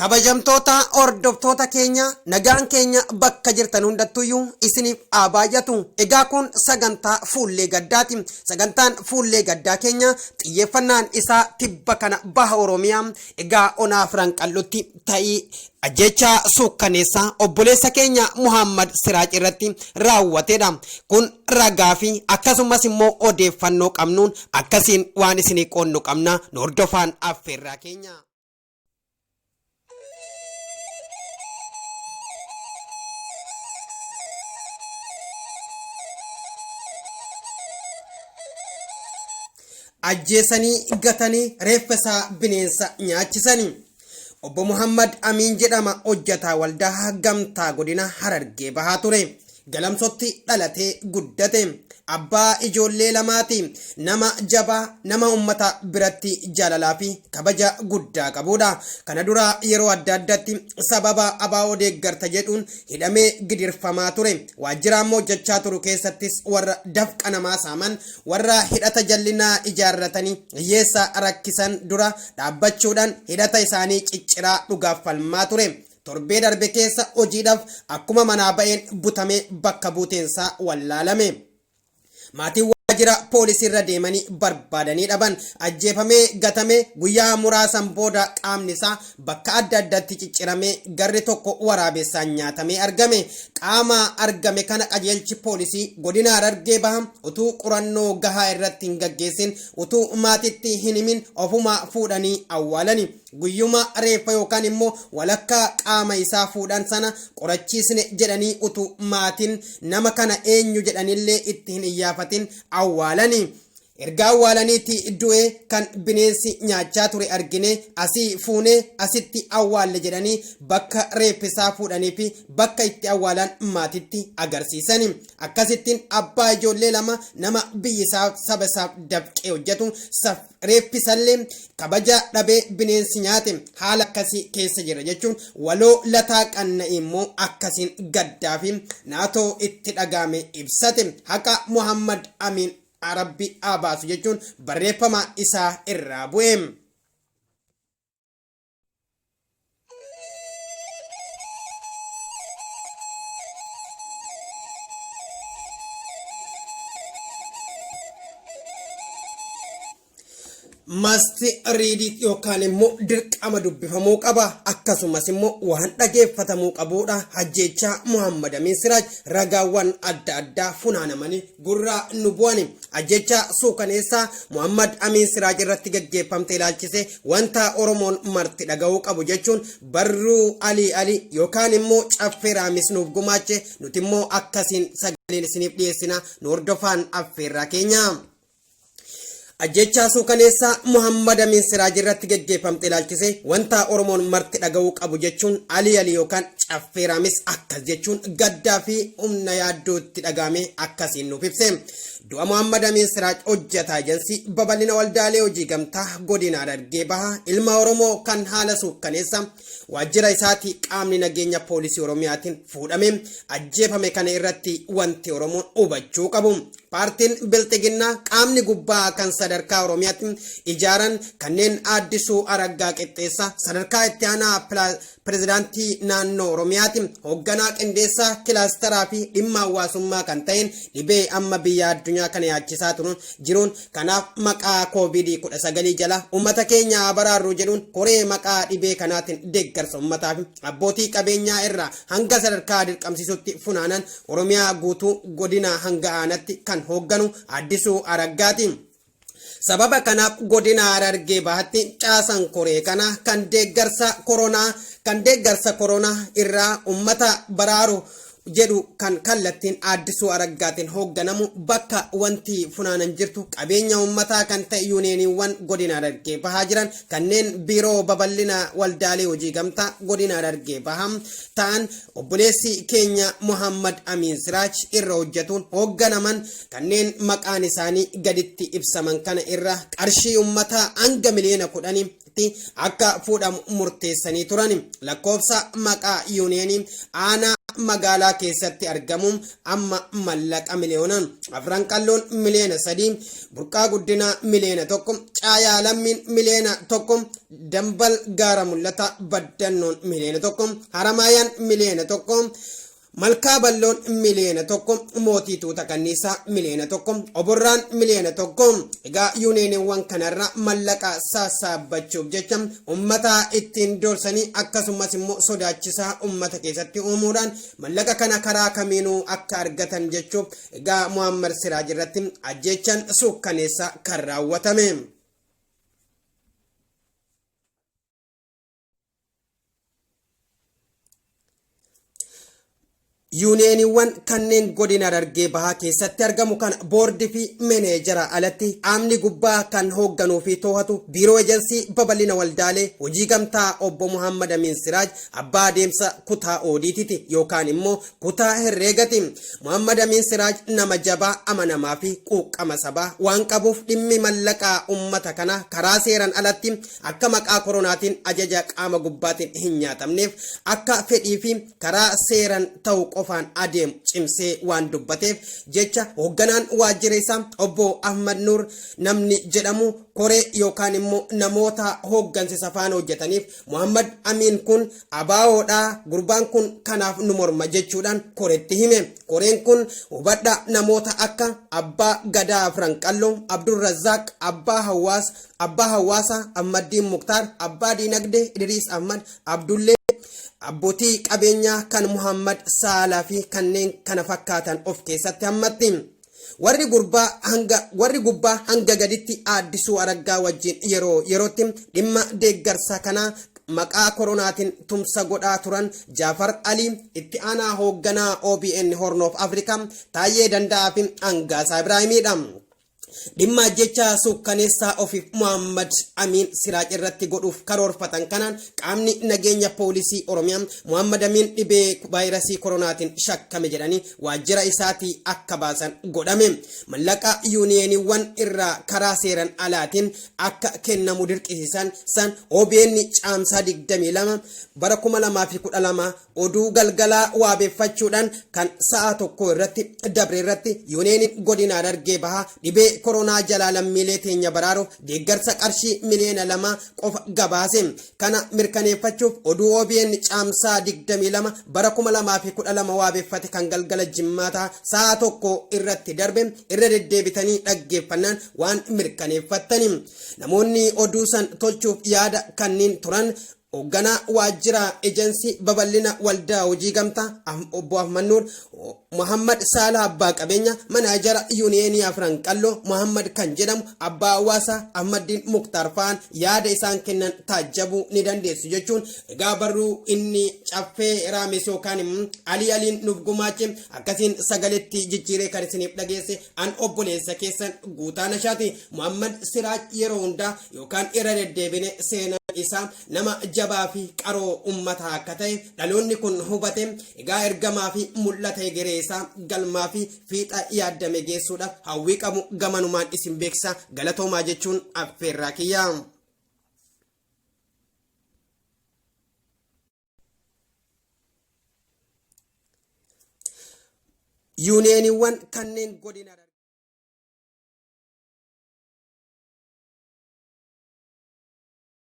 Kabajamtoota hordoftoota keenya, nagaan keenya bakka jirtan hundattuyyuu isiniif haa baay'atu. Egaa kun sagantaa Fuullee Gaddaati. Sagantaan Fuullee Gaddaa keenya xiyyeeffannaan isaa tibba kana baha Oromiyaa, egaa Ona Afran Qal'ootti ta'ii ajjeechaa suukkaneessaa obboleessa keenya Muhammad Siraaj irratti raawwatedha. Kun ragaa fi akkasumas immoo odeeffannoo qabnuun akkasiin waan isinii qoodnu qabna. Nu hordofaan affeerraa keenya. Ajjeesanii gatanii reeffa isaa bineensa nyaachisanii. Obbo Muhammad Amiin jedhama, hojjataa waldaa gamtaa godina Harargee Bahaa ture. Galamsootti dhalatee guddate. Abbaa ijoollee lamaati. Nama jabaa, nama ummata biratti jaalalaa fi kabaja guddaa qabuudha. Kana dura yeroo adda addaatti sababa ABO deeggarta jedhuun hidhamee gidirfamaa ture. Waajjira amma hojjechaa turu keessattis warra dafqa namaa saaman, warra hidhata jallinaa ijaarratanii hiyyeessa rakkisan dura dhaabbachuudhaan hidhata isaanii cicciraa dhugaaf falmaa ture. Torbee darbe keessa hojiidhaaf akkuma manaa ba'een butamee bakka buuteensaa wallaalame. Maatiin waajjira poolisiirra deemanii barbaadanii dhaban. Ajjeefamee gatamee guyyaa muraasan booda qaamni isaa bakka adda addaatti cicciramee garri tokko waraabessaan nyaatamee argame. Qaama argame kana qajeelchi poolisii godina Harargee Bahaa utuu qorannoo gahaa irratti hin gaggeessin, utuu maatitti hin himin ofuma fuudhanii awwaalani. Guyyuma reeffa yookaan immoo walakkaa qaama isaa fuudhan sana qorachiisne jedhanii utuu maatiin nama kana eenyu jedhanillee itti hin iyyaafatin awwaalani. Erga awwaalaniiti du'e kan bineensi nyaachaa ture argine, asii fuunee asitti awwaalle jedhanii bakka reeffisaa fuudhanii fi bakka itti awwaalan maatitti agarsiisani. Akkasittiin abbaa ijoollee lama, nama biyyisaaf saba isaaf dafqee hojjetu, reeffisallee kabaja dhabee bineensi nyaate, haala akkasii keessa jira jechuun Waloo Lataa Qanna'ii immoo akkasiin gaddaa fi naatoo itti dhaga'ame ibsate. Haqa Muhammad Amiin Rabbi haa baasu jechuun barreeffama isaa irraa bu'e. Must read it yookaan immoo dirqama dubbifamuu qaba, akkasumas immoo waan dhageeffatamuu qabuudha. Ajjeechaa Muhammad Amiin Siraaj ragaawwan adda addaa funaanamanii gurra nu bu'ani. Ajjeechaa suukaneessaa Muhammad Amiin Siraaj irratti gaggeeffamte ilaalchisee wanta Oromoon marti dhaga'uu qabu jechuun barruu Alii Alii yookaan immoo Caffee Raamis nuuf gumaache, nuti immoo akkasiin sagaleen isiniif dhiyeessina, nu hordofaan affeerraa keenya. Ajjeechaa suukaneessaa Muhammad Amiin Siraaj irratti geggeeffamte ilaalchisee wanta Oromoon marti dhaga'uu qabu jechuun Alii Alii yookaan Caffee Raamis akkas jechuun gaddaa fi humna yaaddoo itti dhaga'ame akkasiin nuuf ibse. Du'a Muhammad Amiin Siraaj, hojjetaa ejansii babal'ina waldaalee hojii gamtaa godina Harargee Bahaa, ilma Oromoo kan haala suukkaneessa waajjira isaatii qaamni nageenya poolisii Oromiyaatiin fuudhamee ajjeefame kana irratti wanti Oromoon hubachuu qabu. Paartiin Bilxiginnaa qaamni gubbaa kan sadarkaa Oromiyaatti ijaaran kanneen Aaddisuu Araggaa Qixxeessaa sadarkaa itti aanaa pirezidaantii naannoo Oromiyaati, hoogganaa qindeessaa kilaastaraa fi dhimma hawaasummaa kan ta'een dhibee amma biyya addunyaa kana yaachisaa turuun jiruun kanaaf maqaa koovidii 19 jala uummata keenya haa baraarru jedhuun koree maqaa dhibee kanaatiin deeggarsa uummataa fi abbootii qabeenyaa irraa hanga sadarkaa dirqamsiisutti funaanan Oromiyaa guutuu godina hanga aanatti kan hoogganu Addisuu Araggaati. Sababa kanaaf godina Harargee Bahaatti caasan koree kana kan deeggarsa koronaa irraa ummata baraaru jedhu kan kallattiin Addisuu Araggaatiin hoogganamu bakka wanti funaanan jirtu qabeenya uummataa kan ta'e yuuniyeeniiwwan godina Harargee Bahaa jiran kanneen biiroo babal'ina waldaalee hojii gamtaa godina Harargee Bahaa ta'an obboleessi keenya Muhammad Amiin Siraaj irra hojjetuun hoogganaman kanneen maqaan isaanii gaditti ibsaman kana irra qarshii uummataa hanga miliyoona 10 akka fuudhamu murteessanii turan. Lakkoofsa maqaa yuuniyeenii aanaa Magaalaa keessatti argamu amma mallaqa miliyoonaan, Afran Qalloon miliyoona 3, Burqaa Guddinaa miliyoona 1, Caayaa Lammiin miliyoona 1, Dambal Gaara Mul'ata Baddannoon miliyoona 1, Haramaayaan miliyoona 1, Malkaa Balloon miliyoona 1, Mootii Tuuta Kanniisaa miliyoona 1, Oborraan miliyoona 1. Egaa yuuniyeeniiwwan kanarra mallaqa sassaabbachuuf jecha ummata ittiin doorsanii, akkasumas immoo sodaachisaa ummata keessatti uumuudhaan mallaqa kana karaa kamiinuu akka argatan jechuuf egaa Muhammad Siraaj irratti ajjeechaan suukkaneessa kan raawwatame. Yuuniyeeniiwwan kanneen godina Harargee Bahaa keessatti argamu kana boordii fi meneejara alatti qaamni gubbaa kan hoogganuu fi to'atu Biiroo Ejensii Babal'ina Waldaalee Hojii Gamtaa Obbo Muhammad Amin Siraaj, abbaa adeemsa kutaa oodiitiiti yookaan immoo kutaa herreegati. Muhammad Amin Siraaj nama jabaa, amanamaa fi quuqqama sabaa waan qabuuf dhimmi mallaqaa ummata kana karaa seeran alatti akka maqaa koronaatiin ajaja qaama gubbaatiin hin nyaatamneef akka fedhii fi karaa seeran ta'u qofaan adeemu cimsee waan dubbateef jecha, hoogganaan waajjira isaa Obbo Ahmad Nuur namni jedhamu koree yookaan immoo namoota hooggansa faana hojjetaniif Muhammad Amiin kun abaawoodha, gurbaan kun kanaaf nu morma jechuudhaan koretti hime. Koreen kun, hubadha, namoota akka Abbaa Gadaa Afran Qalloo, Abdulrazzaaq Abbaa Hawaas, Abbaa Hawaasaa Ahmaddiin Muktaar, Abbaa Diinagdee Idriis Ahmad Abdullee, abbootii qabeenyaa kan Muhammad Saalaa fi kanneen kana fakkaatan of keessatti hammatti. Warri gubbaa hanga gaditti Aaddisuu Araggaa wajjin yeroo yerootti dhimma deeggarsa kanaa maqaa koronaatiin tumsa godhaa turan Jaafar Alii, itti aanaa hoogganaa OBN Horn of Africa, Taayyee Danda'aa fi Angaasaa Ibraahimiidha. Dhimma ajjechaa suukkaneessaa ofiif Muhammad Amiin Siraaj irratti godhuuf karoorfatan kanaan qaamni nageenya poolisii Oromiyaa Muhammad Amiin dhibee vaayirasii koronaatiin shakkame jedhanii waajjira isaatii akka baasan godhame. Mallaqa yuuniyeeniiwwan irraa karaa seeran alaatiin akka kennamu dirqisiisan san OBN Caamsaa 22 bara 2012 oduu galgalaa waabeeffachuudhaan kan sa'a 1 irratti dabre irratti, yuuniyeeniin godina Harargee Bahaa dhibee koronaa jalaa lammiilee teenya baraaruuf deeggarsa qarshii miliyoona 2 qofa gabaase. Kana mirkaneeffachuuf oduu OBN Caamsaa 22 bara 2012 waabeeffate kan galgala Jimmaataa sa'a 1 irratti darbe irra deddeebitanii dhaggeeffannaan waan mirkaneeffattani. Namoonni oduu san tolchuuf yaada kanneen turan hoogganaa waajjira ejensii babal'ina waldaa hojii gamtaa Obbo Ahmad Nuur, Muhammad Saalaa abbaa qabeenya, manaajara yuuniyeenii Afran Qalloo Muhammad kan jedhamu, abbaa hawaasaa Ahmaddiin Muktaar fa'aan yaada isaan kennan taajjabuu ni dandeessu jechuun egaa barruu inni Caffee Raames yookaan immoo Alii Aliin nuuf gumaache akkasiin sagaletti jijjiiree kan isiniif dhageesse an obboleessa keessan Guutaa Nashaati. Muhammad Siraaj yeroo hundaa yookaan irra deddeebine seenaan isaa nama jabaa fi qaroo ummataa akka ta'e dhaloonni kun hubate egaa ergamaa fi mul'ata egeree isaa galmaa fi fiixa yaaddame geessuudhaaf hawwii qabu gamanumaan isin beeksisa, galatoomaa jechuun affeerraa kiyya. Yuuniyeeniiwwan kanneen godina